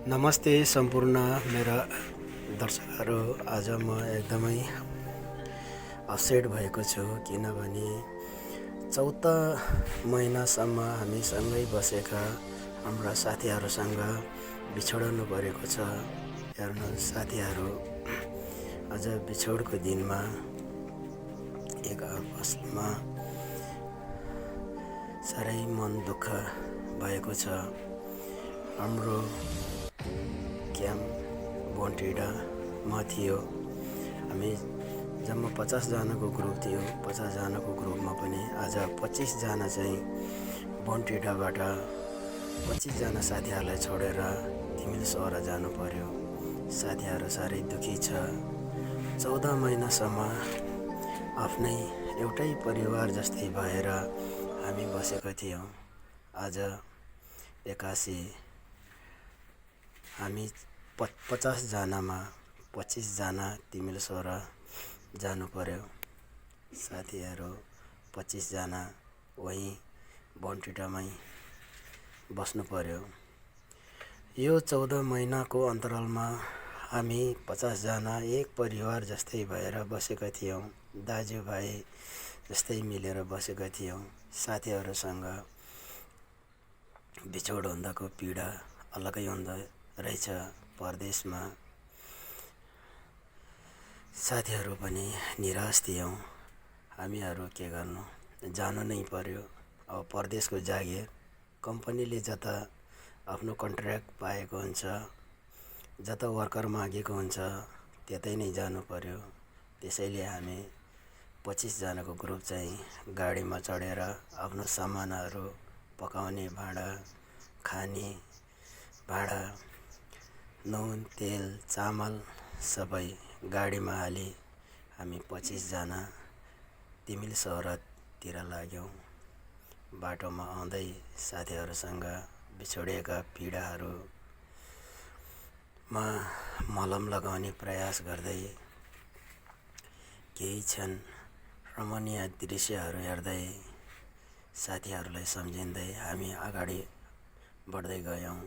नमस्ते सम्पूर्ण मेरा दर्शकहरू। आज म एकदमै अपसेट भएको छु किनभने चौथा महिनासम्म हामी सँगै बसेका हाम्रा साथीहरूसँग बिछोडनु परेको छ। हेर्नुहोस् साथीहरू, आज बिछोडको दिनमा एक आपसमा साह्रै मन दुःख भएको छ। हाम्रो क्याम्प बोन्टिडामा थियो। हामी जम्मा 50 जनाको ग्रुप थियो। 50 जनाको ग्रुपमा पनि आज 25 जना चाहिँ बोन्टिडाबाट 25 जना साथीहरूलाई छोडेर तिमिलसौरा जानु पर्यो। साथीहरू साह्रै दुखी छ। 14 महिनासम्म आफ्नै एउटै परिवार जस्तै भएर हामी बसेका थियौँ। आज एक्कासी हामी 50 जनामा 25 जना तिमिलसौरा जानु पर्यो। साथीहरू 25 जना वहीँ बोन्टिडामै बस्नु पर्यो। यो 14 महिनाको अन्तरालमा हामी 50 जना एक परिवार जस्तै भएर बसेका थियौँ। दाजुभाइ जस्तै मिलेर बसेका थियौँ। साथीहरूसँग बिछोड हुँदाको पीडा अलगै हुँदो रहेछ। परदेशमा साथीहरू पनि निराश थियौँ। हामीहरू के गर्नु, जानु नै पर्यो। अब परदेशको जागिर कम्पनीले जता आफ्नो कन्ट्र्याक्ट पाएको हुन्छ, जता वर्कर मागेको हुन्छ त्यतै नै जानु पर्यो। त्यसैले हामी 25 जनाको ग्रुप चाहिँ गाडीमा चढेर आफ्नो सामानहरू, पकाउने भाँडा, खाने भाँडा, नुन तेल चामल सबै गाडीमा हाली हामी 25 जना तिमिलसौरातिर लाग्यौँ। बाटोमा आउँदै साथीहरूसँग बिछोडिएका पीडाहरूमा मलम लगाउने प्रयास गर्दै केही क्षण रमणीय दृश्यहरू हेर्दै साथीहरूलाई सम्झिँदै हामी अगाडि बढ्दै गयौँ।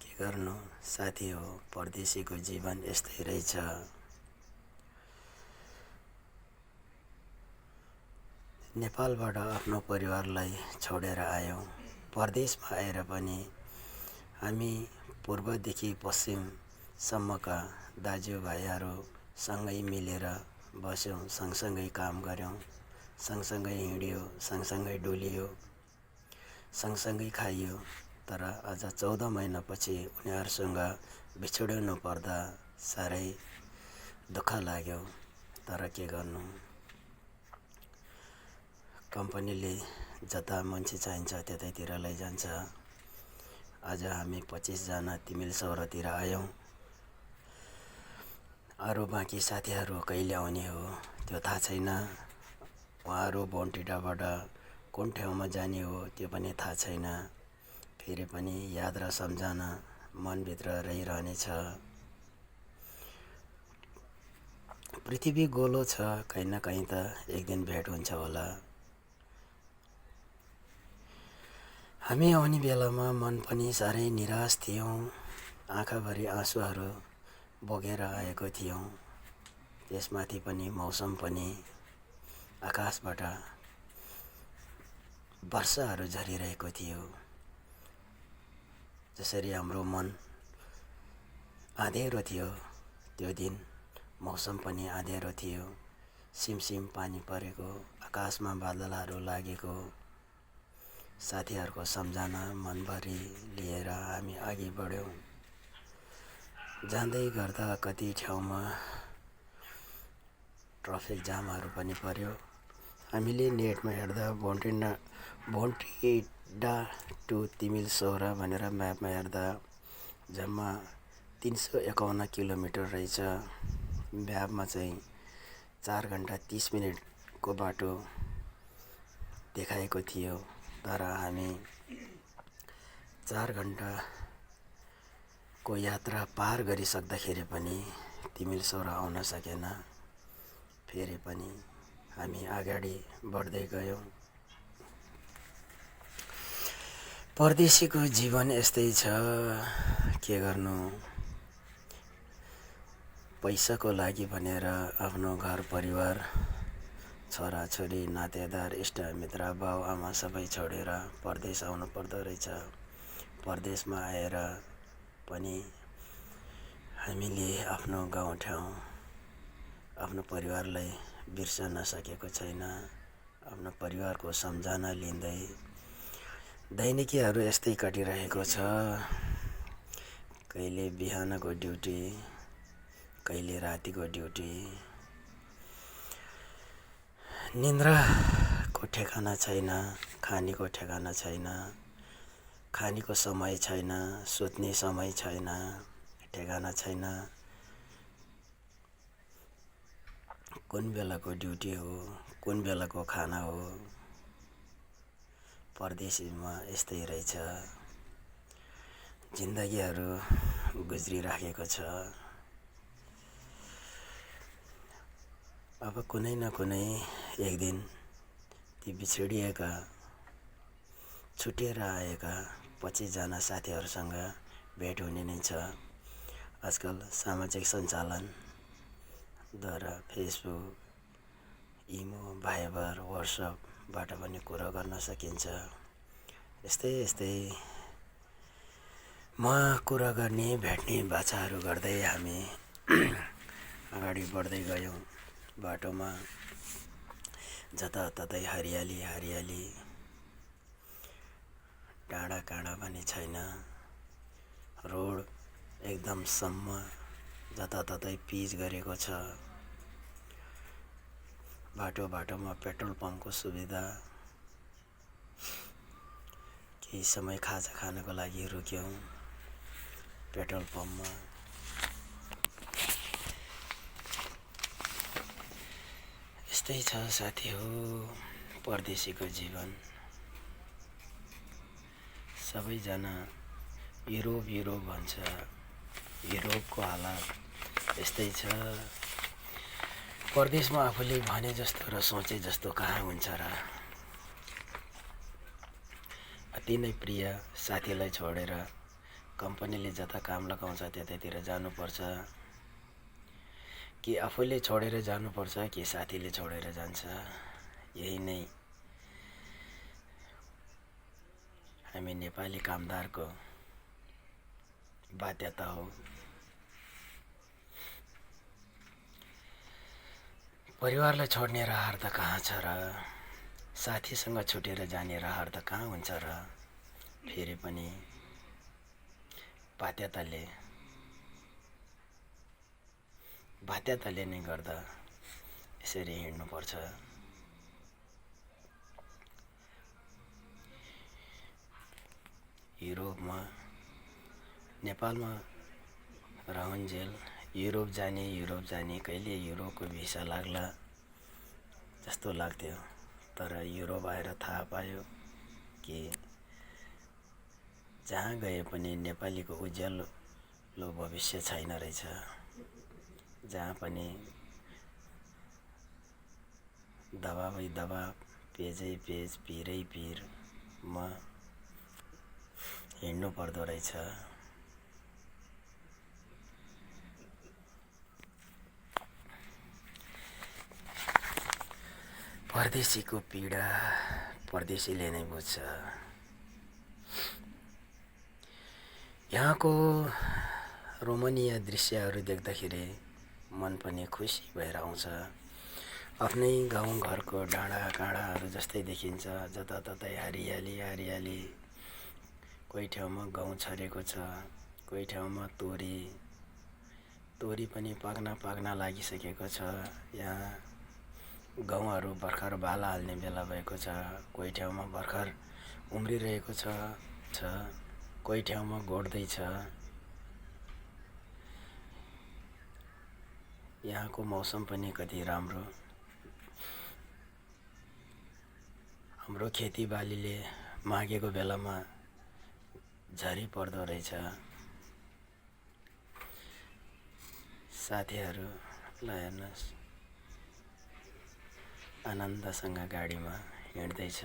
के गर्नु साथी हो, परदेशीको जीवन यस्तै रहेछ। नेपालबाट आफ्नो परिवारलाई छोडेर आयौँ। परदेशमा आएर पनि हामी पूर्वदेखि पश्चिमसम्मका दाजुभाइहरू सँगै मिलेर बस्यौँ, सँगसँगै काम गऱ्यौँ, सँगसँगै हिँड्यो, सँगसँगै डुलियो, सँगसँगै खाइयो। तर आज 14 महिनापछि उनीहरूसँग बिछोडिनु पर्दा साह्रै दुःख लाग्यो। तर के गर्नु, कम्पनीले जता मान्छे चाहिन्छ त्यतैतिर लैजान्छ। आज हामी 25 जना तिमिलसौरातिर आयौँ। अरू बाँकी साथीहरू कहिले आउने हो त्यो थाहा छैन। उहाँहरू बोन्टिडाबाट कुन ठाउँमा जाने हो त्यो पनि थाहा छैन। फेरि पनि याद र सम्झना मनभित्र रहिरहनेछ। पृथ्वी गोलो छ, कहीँ न कहीँ त एक दिन भेट हुन्छ होला। हामी आउने बेलामा मन पनि साह्रै निराश थियौँ। आँखाभरि आँसुहरू बोकेर आएको थियौँ। त्यसमाथि पनि मौसम पनि आकाशबाट वर्षाहरू झरिरहेको थियो। जसरी हाम्रो मन आँधेरो थियो त्यो दिन मौसम पनि आँधेरो थियो। सिमसिम पानी परेको, आकाशमा बादलहरू लागेको। साथीहरूको सम्झना मनभरि लिएर हामी अघि बढ्यौँ। जाँदै गर्दा कति ठाउँमा ट्राफिक जामहरू पनि पर्यो। हामीले नेटमा हेर्दा बोन्टिडा टु तिमिलसौरा भनेर म्यापमा हेर्दा जम्मा 351 किलोमिटर रहेछ। म्यापमा चाहिँ 4 घन्टा 30 मिनटको बाटो देखाएको थियो। तर हामी 4 घन्टाको यात्रा पार गरिसक्दाखेरि पनि तिमिलसौरा आउन सकेन। फेरि पनि हामी अगाडि बढ्दै गयौँ। परदेशीको जीवन यस्तै छ, के गर्नु। पैसाको लागि भनेर आफ्नो घर परिवार, छोराछोरी, नातेदार, इष्टमित्र, बाउआमा सबै छोडेर परदेश आउनु पर्दो रहेछ। परदेशमा आएर पनि हामीले आफ्नो गाउँठाउँ, आफ्नो परिवारलाई बिर्सन सकेको छैन। आफ्नो परिवारको सम्झना लिँदै दैनिकीहरू यस्तै कटिरहेको छ। कहिले बिहानको ड्युटी, कहिले रातिको ड्युटी। निन्द्राको ठेगाना छैन, खानीको ठेगाना छैन, खानीको समय छैन, सुत्ने समय छैन, ठेगाना छैन। कुन बेलाको ड्युटी हो, कुन बेलाको खाना हो। परदेशीमा यस्तै रहेछ, जिन्दगीहरू गुज्रिराखेको छ। अब कुनै न कुनै एक दिन ती बिछडिएका, छुटेर आएका 25जना साथीहरूसँग भेट हुने नै छ। आजकल सामाजिक सञ्चालनद्वारा फेसबुक, इमो, भाइबर, वाट्सएपबाट पनि कुरा गर्न सकिन्छ। यस्तै यस्तै कुरा गर्ने, भेट्ने बाचाहरू गर्दै हामी अगाडि बढ्दै गयौँ। बाटोमा जताततै हरियाली हरियाली, डाँडा काँडा पनि छैन। रोड एकदम सम्म, जताततै पिच गरेको छ। बाटोमा पेट्रोल पम्पको सुविधा। केही समय खाजा खानको लागि रुक्यौँ पेट्रोल पम्पमा। यस्तै छ साथी हो परदेशीको जीवन। सबैजना युरोप भन्छ। युरोपको हालत यस्तै छ। परदेशमा आफूले भने जस्तो र सोचे जस्तो कहाँ हुन्छ र। अति नै प्रिय साथीलाई छोडेर कम्पनीले जता काम लगाउँछ त्यतैतिर जानुपर्छ, कि आफूले छोडेर जानुपर्छ, कि साथीले छोडेर जान्छ। यही नै हामी नेपाली कामदारको बाध्यता हो। परिवारलाई छोड्ने रहर त कहाँ छ र। साथीसँग छुटेर जाने रहर त कहाँ हुन्छ र। फेरि पनि बाध्यताले नै गर्दा यसरी हिँड्नुपर्छ। युरोपमा, नेपालमा रहन्जेल युरोप जाने कहिले युरोपको भिसा लाग्ला जस्तो लाग्थ्यो। तर युरोप आएर थाहा पायो कि जहाँ गए पनि नेपालीको उज्यालो भविष्य छैन रहेछ। जहाँ पनि दबाबै दबाब, पेजै पेज, पिरै पिरमा हिँड्नु पर्दो रहेछ। परदेशीको पीडा परदेशीले नै बुझ्छ। यहाँको रोमणीय दृश्यहरू देख्दाखेरि मन पनि खुसी भएर आउँछ। आफ्नै गाउँघरको डाँडा काँडाहरू जस्तै देखिन्छ। जताततै हरियाली हरियाली। कोही ठाउँमा गहुँ छरेको छ, कोही ठाउँमा तोरी पनि पाक्न लागिसकेको छ। यहाँ गहुँहरू भर्खर बाला हाल्ने बेला भएको छ। कोही ठाउँमा भर्खर उम्रिरहेको छ। कोही ठाउँमा गोड्दैछ। यहाँको मौसम पनि कति राम्रो। हाम्रो खेतीबालीले मागेको बेलामा झरी पर्दो रहेछ। साथीहरूलाई हेर्नुहोस्, आनन्दसँग गाडीमा हिँड्दैछ।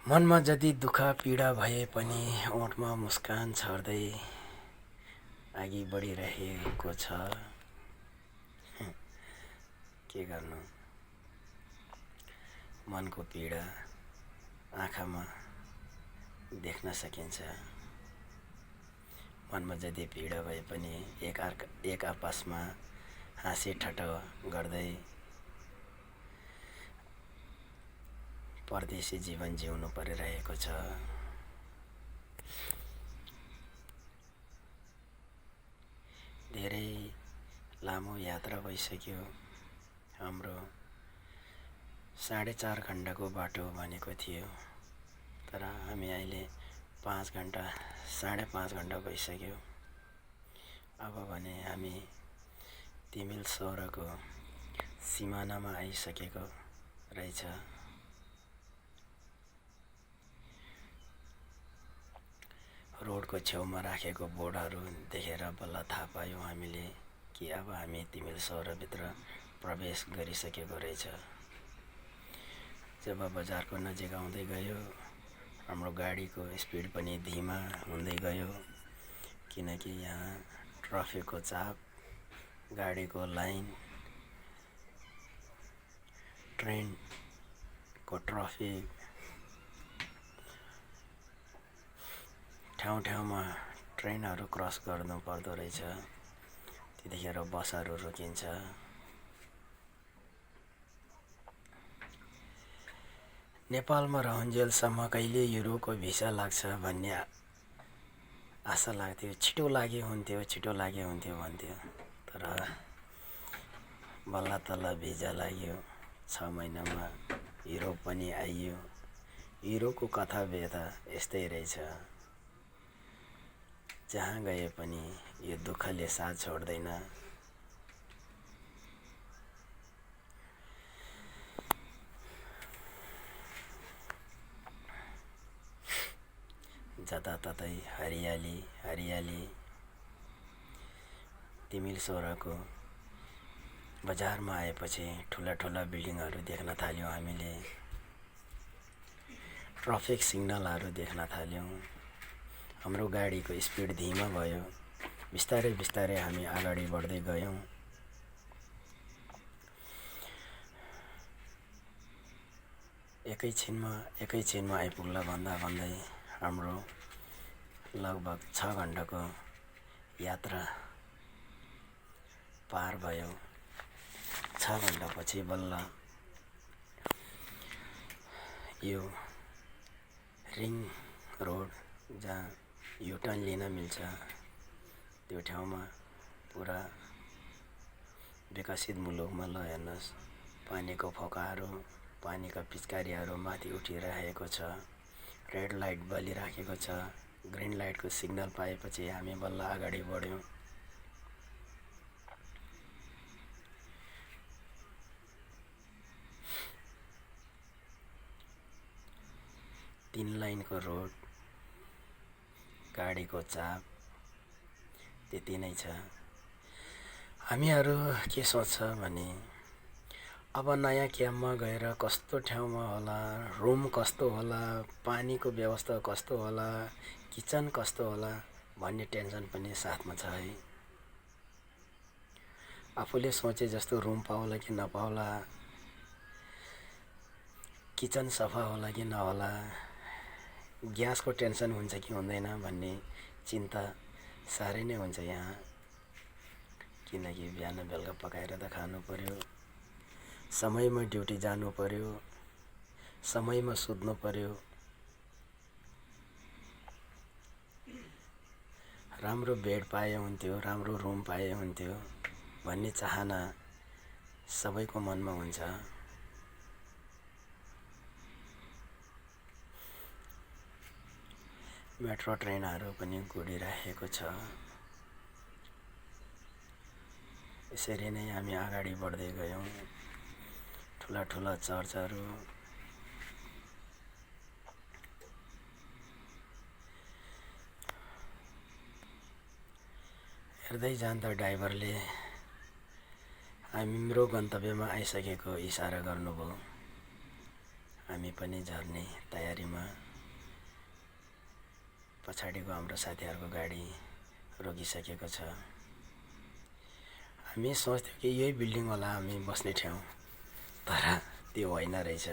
मनमा जति दुःख पीडा भए पनि ओठमा मुस्कान छर्दै अघि बढिरहेको छ। के गर्नु, मनको पीडा आँखामा देख्न सकिन्छ। मनमा जति पीडा भए पनि एक आपसमा हाँसी ठट्टा गर्दै परदेशी जीवन जिउनु परिरहेको छ। धेरै लामो यात्रा भइसक्यो। हाम्रो 4.5 घण्टाको बाटो भनेको थियो, तर हामी अहिले 5 घण्टा 5.5 घण्टा भइसक्यो। अब भने हामी तिमिल सहरको सिमानामा आइसकेको रहेछ। रोडको छेउमा राखेको बोर्डहरू देखेर बल्ल थाहा पायौँ हामीले कि अब हामी तिमिल सहरभित्र प्रवेश गरिसकेको रहेछ। जब बजारको नजिक आउँदै गयो, हाम्रो गाडीको स्पिड पनि धीमा हुँदै गयो, किनकि यहाँ ट्राफिकको चाप, गाडीको लाइन, ट्रेनको ट्राफिक, ठाउँ-ठाउँमा ट्रेनहरू क्रस गर्नु पर्दो रहेछ। त्यतिखेर बसहरू रोकिन्छ। नेपालमा रहन्जेलसम्म कहिले युरोपको भिसा लाग्छ भन्ने आशा लाग्थ्यो। छिटो लागे हुन्थ्यो भन्थ्यो। तर बल्ल तल्ल भिजा लाग्यो। 6 महिनामा युरोप पनि आइयो। युरोपको कथा व्यथा यस्तै रहेछ। जहाँ गए पनि यो दुःखले साथ छोड्दैन। जताततै हरियाली हरियाली। तिमिल सहरको बजारमा आएपछि ठुला ठुला बिल्डिङहरू देख्न थाल्यौँ हामीले। ट्राफिक सिग्नलहरू देख्न थाल्यौँ। हाम्रो गाडीको स्पिड धीमा भयो। बिस्तारै बिस्तारै हामी अगाडि बढ्दै गयौँ। एकैछिनमा आइपुग्ला भन्दा भन्दै हाम्रो लगभग 6 घण्टाको यात्रा पार भयो। 6 घण्टापछि बल्ल यो रिङ रोड, जहाँ युटर्न लिन मिल्छ, त्यो ठाउँमा पुरा विकसित मुलुकमा ल हेर्नुहोस्, पानीको फोकाहरू, पानीका पिचकारीहरू माथि उठिरहेको छ। रेड लाइट बलिराखेको छ। ग्रिन लाइटको सिग्नल पाएपछि हामी बल्ल अगाडि बढ्यौँ। तीन लाइनको रोड, गाडीको चाप त्यति नै छ। हामीहरू के सोच्छ भने अब नयाँ क्याम्पमा गएर कस्तो ठाउँमा होला, रुम कस्तो होला, पानीको व्यवस्था कस्तो होला, किचन कस्तो होला भन्ने टेन्सन पनि साथमा छ है। आफूले सोचे जस्तो रुम पाउला कि नपाउला, किचन सफा होला कि नहोला, ग्यासको टेन्सन हुन्छ कि हुँदैन भन्ने चिन्ता साह्रै नै हुन्छ यहाँ। किनकि बिहान बेलुका पकाएर त खानु पर्यो, समयमा ड्युटी जानु पर्यो, समयमा सुत्नु पर्यो। राम्रो बेड पाए हुन्थ्यो, राम्रो रुम पाए हुन्थ्यो भन्ने चाहना सबैको मनमा हुन्छ। मेट्रो ट्रेनहरू पनि गुडिरहेको छ। यसरी नै हामी अगाडि बढ्दै गयौँ। ठुला ठुला चर्चहरू, हेर्दै जाँदा ड्राइभरले हाम्रो गन्तव्यमा आइसकेको इसारा गर्नुभयो। हामी पनि झर्ने तयारीमा। पछाडिको हाम्रो साथीहरूको गाडी रोकिसकेको छ। हामी सोच्थ्यौँ कि यही बिल्डिङ होला हामी बस्ने ठाउँ, तर त्यो होइन रहेछ।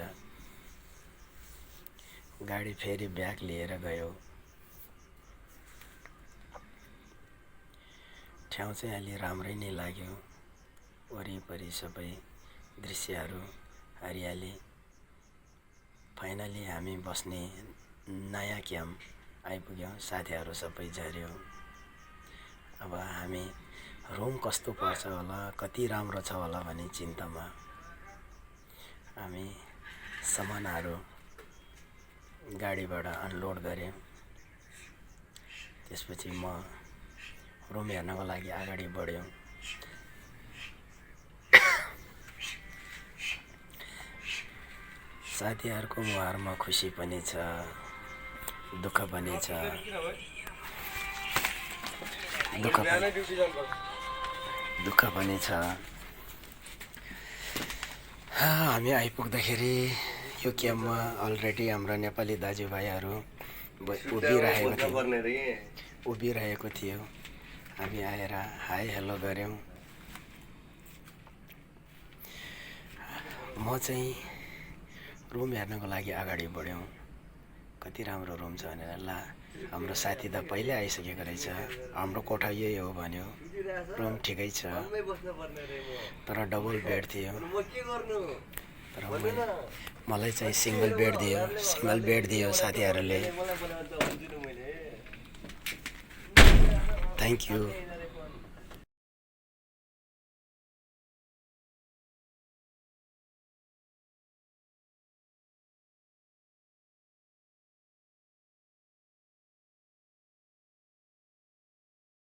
गाडी फेरि ब्याक लिएर गयो। ठाउँ चाहिँ अलि राम्रै नै लाग्यो। वरिपरि सबै दृश्यहरू हरियाली। फाइनली हामी बस्ने नयाँ क्याम्प आइपुग्यौँ। साथीहरू सबै झऱ्यो। अब हामी रुम कस्तो पर्छ होला, कति राम्रो छ होला भन्ने चिन्तामा हामी सामानहरू गाडीबाट अनलोड गरेँ। त्यसपछि म रुम हेर्नको लागि अगाडि बढ्यौँ। साथीहरूको मुहारमा खुसी पनि छ, दुःख पनि छ। दुःख पनि छ। हामी आइपुग्दाखेरि यो क्याम्पमा अलरेडी हाम्रा नेपाली दाजुभाइहरू उभिरहेको थियो। हामी आएर हाई हेलो गऱ्यौँ। म चाहिँ रुम हेर्नको लागि अगाडि बढ्यौँ। कति राम्रो रुम छ भनेर। ला हाम्रो साथी त पहिल्यै आइसकेको रहेछ, हाम्रो कोठा यही हो भन्यो। रुम ठिकै छ, तर डबल बेड थियो। तर मलाई चाहिँ सिङ्गल बेड दियो साथीहरूले। Thank you.